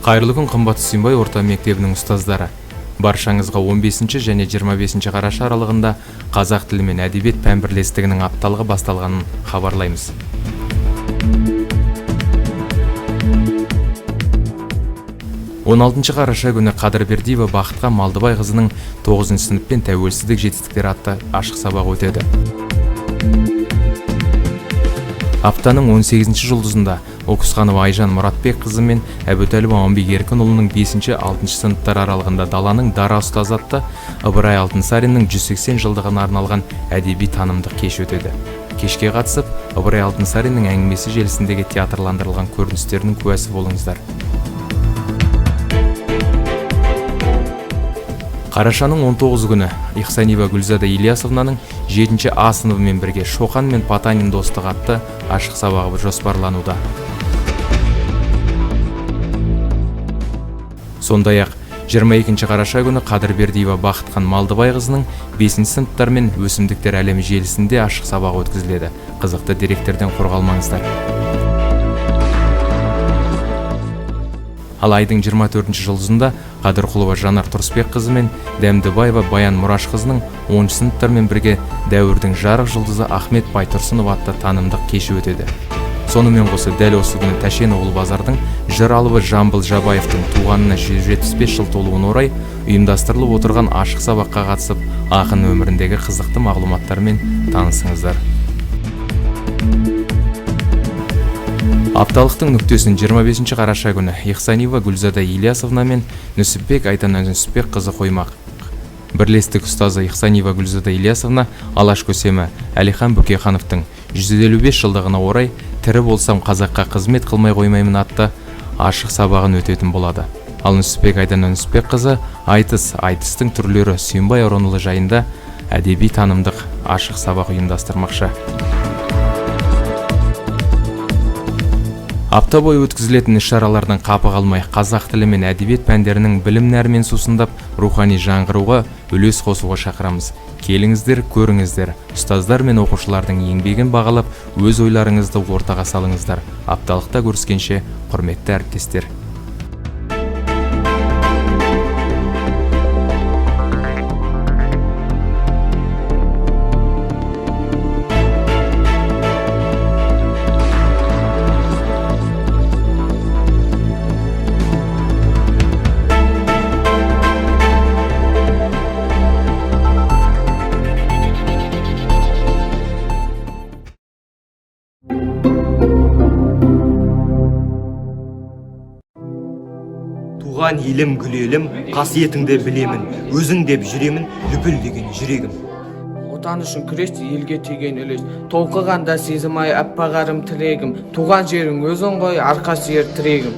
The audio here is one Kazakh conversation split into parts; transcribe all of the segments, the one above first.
Қайырлы күн, қымбатты Сүйінбай орта мектебінің ұстаздары. Баршаңызға 15 және 25 қараша аралығында қазақ тілі мен әдебиет пән бірлестігінің апталығы басталғанын хабарлаймыз. 16 қараша күні Қадырбердиева Бақытқа Малдыбай қызының 9 сыныппен тәуелсіздік жетістіктері атты ашық сабақ өтеді. Аптаның 18 жұлдызында Оқысқанова Айжан Мұратбек қызы мен Әбутәліп Аманбек Еркінұлының 5-6 сыныптар аралығында даланың дара ұстазы атты Ыбырай Алтынсариннің 180 жылдығына арналған әдеби танымдық кеш өтеді. Кешке қатысып, Ыбырай Алтынсариннің әңгімесі желісіндегі театрландырылған көріністерінің куәсі болыңыздар. Қарашаның 19 күні Ихсанива Гүлзада Ильясовнаның 7 А сыныбымен бірге Шоқан мен Потанин достығы атты ашық сабағы жоспарлануда. Сондай-ақ 22 қараша күні Қадырбердиева Бақытхан Малдыбай қызының 5 сыныптар мен өсімдіктер әлемі желісінде ашық сабақ өткізіледі. Қызықты деректерден қорғалмаңыздар. Ал айдың 24 жұлдызында Қадырқұлова Жанар Тұрысбек қызы мен Дәмдібаева Баян Мұраш қызының 10 сыныптармен бірге дәуірдің жарық жұлдызы Ахмет Байтұрсынов атты танымдық кеші өтеді. Сонымен қоса дәл осы күні Тәшенов Ұлбазардың жыр алыбы Жамбыл Жабаевтың туғанына 175 жыл толуына орай ұйымдастырылып отырған ашық сабаққа қатысып, ақын өміріндегі қызықты мағлұматтармен танысыңыздар. Апталықтың нүктесін 25 қараша күні Ихсанива Гүлзада Ильясовна мен Нүсіпбек Айтана Нүсіпбек қызы қоймақ. Бірлестік ұстазы Ихсанива Гүлзада Ильясовна Алаш көсемі Әлихан Бөкейхановтың 155 жылдығына орай тірі болсам қазаққа қызмет қылмай қоймаймын атты ашық сабағын өтетін болады. Ал Нүсіпбек Айтана Нүсіпбек қызы айтыс, айтыстың түрлері Сүйінбай Аронұлы жайында әдеби танымдық ашық сабақ ұйымдастырмақшы. Апта бойы өткізілетін іс-шаралардан қапы қалмай, қазақ тілі мен әдебиет пәндерінің білім нәрімен сусындап, рухани жаңғыруға үлес қосуға шақырамыз. Келіңіздер, көріңіздер, ұстаздар мен оқушылардың еңбегін бағалап, өз ойларыңызды ортаға салыңыздар. Апталықта көріскенше, құрметті әріптестер. Туған елім, гүл елім, қасиетіңді білемін, өзің деп жүремін, лүпілдеген жүрегім. Отан үшін күрес, елге тиген үлес. Толқығанда сезім ай, аппағарым тілегім. Туған жерің өзің ғой, арқа сүйер тірегім.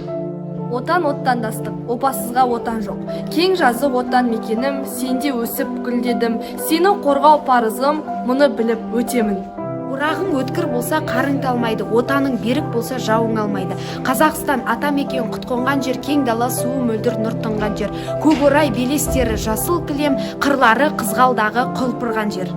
Отан оттандастық, опасызға отан жоқ. Кең жазық отан мекенім, сенде өсіп гүлдедім. Сені қорғау парызым, мұны біліп өтемін. Орағың өткір болса, қарың талмайды, отаның берік болса, жауың алмайды. Қазақстан ата мекен, құт қонған жер, кең дала суы мөлдір, нұр тұнған жер. Көк орай белестері жасыл кілем, қырлары қызғалдағы құлпырған жер.